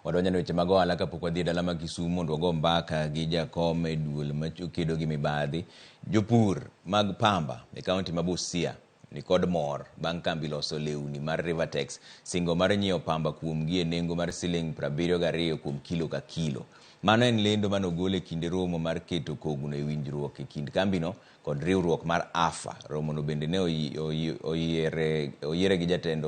Wadonjo e weche mag ohala kapok wadhi e dala ma Kisumu mondo wago mbaka gi jakom e duol makedo gi mibadhi. Jopur mag pamba e kaunti ma Busia nikod mor bang' kambi loso lewni mar Rivatex singo mar nyiewo pamba kuomgi e nengo mar siling 72 kuom kilo ka kilo. Mano en lendo manogol e kinde romo mar keto kogno e winjruok e kind kambino kod riwruok mar AFA. Romono bende ne oyiere gi jatend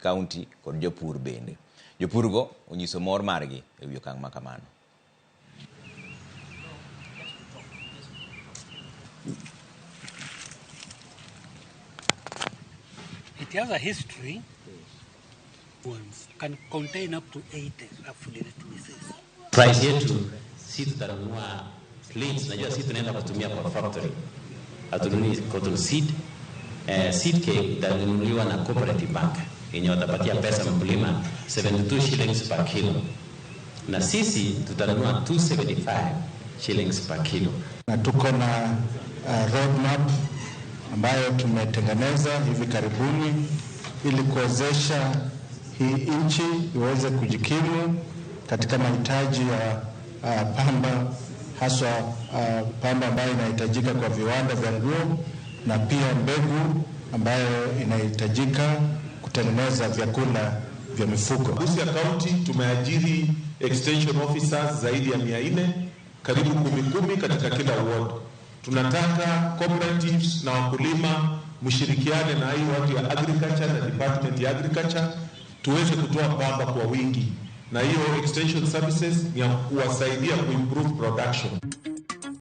kaunti kod jopur bende. Jopurgo onyiso mor margi e wi okang' ma kamano. It has a history. Ones can contain up to 80, roughly, let me say. Price yetu si tutanunua plates, najua si tunaenda kutumia kwa factory. Hatununui cotton seed. Seed cake itanunuliwa na Cooperative Bank yenye watapatia pesa mkulima 72 shillings per kilo, na sisi tutanunua 275 shillings per kilo. Na tuko na roadmap ambayo tumetengeneza hivi karibuni ili kuwezesha hii nchi iweze kujikimu katika mahitaji ya pamba, haswa pamba ambayo inahitajika kwa viwanda vya nguo na pia mbegu ambayo inahitajika kutengeneza vyakula vya mifugo. Busia County tumeajiri extension officers zaidi ya 400, karibu 10 katika kila ward. Tunataka cooperatives na wakulima mshirikiane na hii watu ya agriculture na department ya agriculture tuweze kutoa pamba kwa wingi, na hiyo extension services ni ya kuwasaidia kuimprove production.